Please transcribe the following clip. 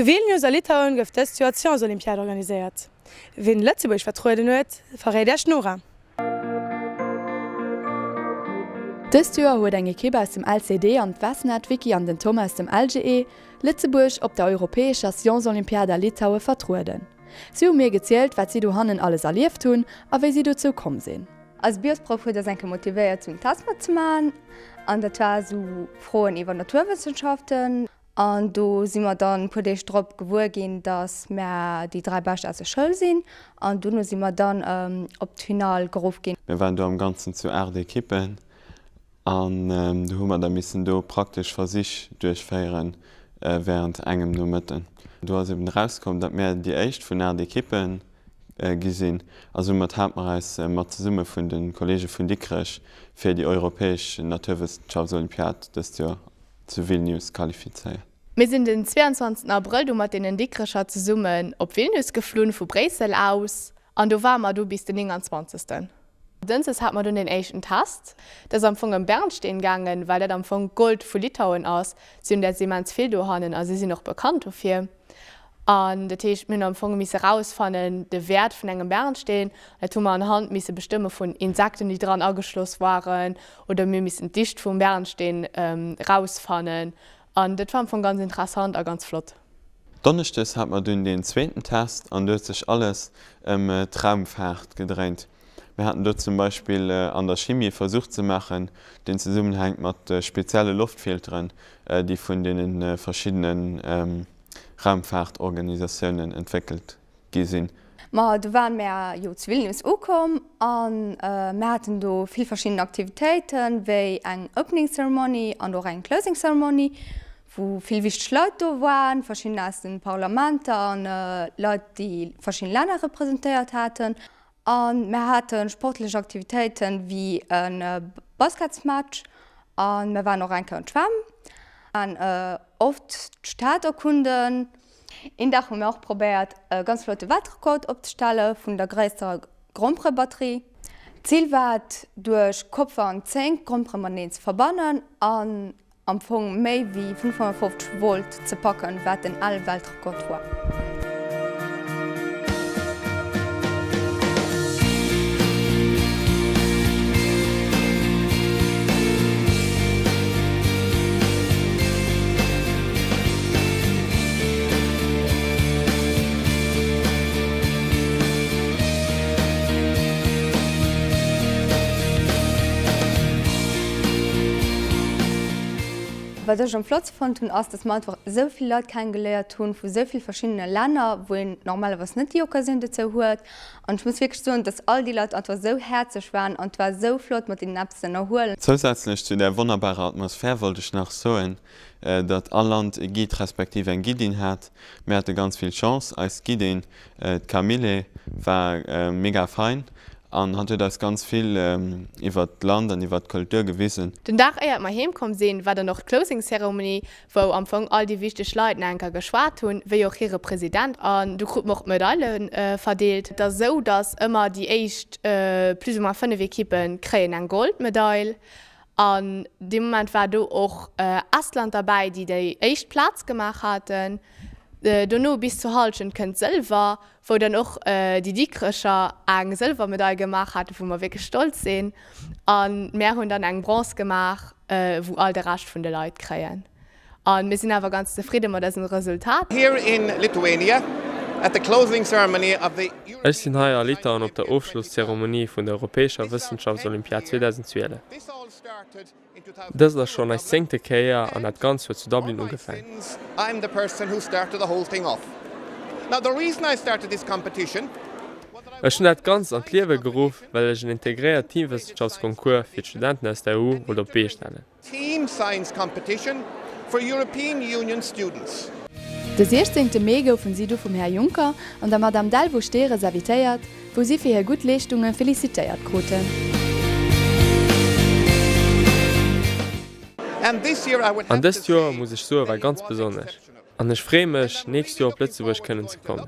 Zu Vilnius a Litauen gouf dëst Joer d'Scienceolympiad organiséiert. Wien Lëtzebuerg vertrueden huet, verréit Iech d'Nora. Dëst Joer huet eng Ekipp aus dem LCD an d'Vesna, d'Vicky an den Tom aus dem LGE, Lëtzebuerg op der europäescher Scienceolympiad a Litaue vertrueden. Si hu mir gezielt, wat si dohannen alles erlieft hunn a wéi si dozou komm sinn. Eise Biosproff huet eis eng Kéier motivéiert sou en Test mat ze maachen an dat war sou Froen iwwer Naturwëssenschaften an do si mer dann e puer Deeg drop gewuer ginn, dass mär déi 3 Bescht aus der Schoul sinn an dono si mer dann op d'Finall geruff ginn. Mir waren do am Ganzen zu 8 Ekippen an do hu mer da missen do praktesch Versich duerchféieren während engem Nomëtten. Do ass eben erauskomm, datt mär déi éischt vun 8 Ekippen gi sinn a soumat hate mer eis mat zesumme vun de Kollege vun Dikrech fir déi europäesch Naturwëssenschaftsolympiad dëst Joer zu Vilnius qualifizéiert. Mir sinn den 22 Abrëll du mat deenen Dikrecher zesummen op Vilnius geflunn, vu Bréissel aus, an do ware mer du bis den 29. Dënschdes hate mer dunn den éischten Test. Dat ass am Fong ëm Bernsteen gaangen, well dat am Fong d'Gold vu Litauen ass. Si hunn däers immens vill dohannen a si sinn och bekannt dofir. An dat heescht, mir hunn am Fong misse rausfannen, de Wäert vun engem Bernsteen. Dat hu mer anhand misse bestëmme vun Insekten, déi dran ageschloss waren, oder mir hu missen d'Dicht vum Bernsteen rausfannen. An dat war am Fong ganz interessant a ganz flott. Donneschdes hat mer dunn deen zweeten Test an do huet sech alles ëm d'Raumfaart gedréint. Mir haten do zum Beispill an der Chimie e Versuch ze maachen, deen zesummenhänkt mat spezielle Loftfilteren, déi vun deene verschiddene Raumfaartorganisatiounen entwéckelt gi sinn. Ma do waren mär jo zu Vilnius ukomm an mär haten do vill verschidden Aktivitéiten wéi eng Opening Ceremony an och eng Closing Ceremony wou vill wichteg Leit do waren, verschidden aus den Parlamenter an Leit déi verschidden Länner representéiert haten. An mär haten sportlech Aktivitéiten wéi e Basketsmatch an mär waren och eng Kéier an d'Schwämm an oft d'Stad erkunden. Een Dag hu mir och probéiert e ganz flotte Weltrekord opzestelle vun der gréissterer Gromperebatterie. D'Zil war et duerch Kopfer an Zénk d'Grompere mateneen ze verbannen an am Fong méi wéi 550 Volt ze packen, wat den ale Weltrekord war. Wat ech am flottste fonnt hunn ass, dass mer einfach esou vill Leit kengeléiert hunn vu esou vill verschiddene Länner, wou een normalerweis net déi Occasioun dozou huet. An ech muss wierklech soen, dass all déi Leit einfach esou häerzlech waren an et war esou flott mat deenen eppes ze ënnerhuelen. Zousätzlech zu där wonnerbarer Atmosphär wollt ech nach soen, datt all Land e Guide respektiv eng Guidin hat. Mir hate ganz vill Chance, eis Guidin, d'Camille, war mega fein an hatt huet eis ganz vill iwwert d'Land an iwwert d'Kultur gewisen. Den Dag éiert mer heem komm sinn, war dann och d'Closing Ceremony, wou am Fong all déi wichteg Leit nach eng Kéier geschwat hunn, wéi och hire President. An du krute mer och d'Medaile verdeelt. Et ass esou, datt ëmmer déi éischt plus ou moins 5 Ekippe kréien eng Goldmedail. An dee Moment war do och Estland derbäi, déi déi éischt Plaz gemaach haten. Dono bis zur Hallschent kënnt Sëlwer, wou dann och déi Dikrecher eng Sëlwermedail gemaach haten, wou mer wierklech stolz sinn. A mär hunn dann eng Bronze gemaach, wou all de Rescht vun de Leit kréien. A mir sinn awer ganz zefridde mat eisem Resultat. Here in Lithuania at the closing ceremony of the Ech sinn hei a Litauen op der Ofschlosszeremonie vun der europäescher Wëssenschaftsolympiad 2012. Dëst ass schonn eis zéngte Kéier an dat Ganzt huet zu Dublin ugefaangen. Ech hunn dat Ganzt an d'Liewe geruff, well ech en integréiert Teamwëssenschaftsconcours fir d'Studenten aus der EU wollt op d'Bee stellen. Team Science Competition for European Union Students. De 16 Mee goufen si du vum Här Juncker an der Madame Delvaux-Stehres invitéiert, wou si fir hir gutt Leeschtunge felicitéiert kruten. An dëst Joer, muss ech soen, war ganz besonnesch. An ech freeë mech, nächst Joer op Lëtzebuerg kënnen ze kommen.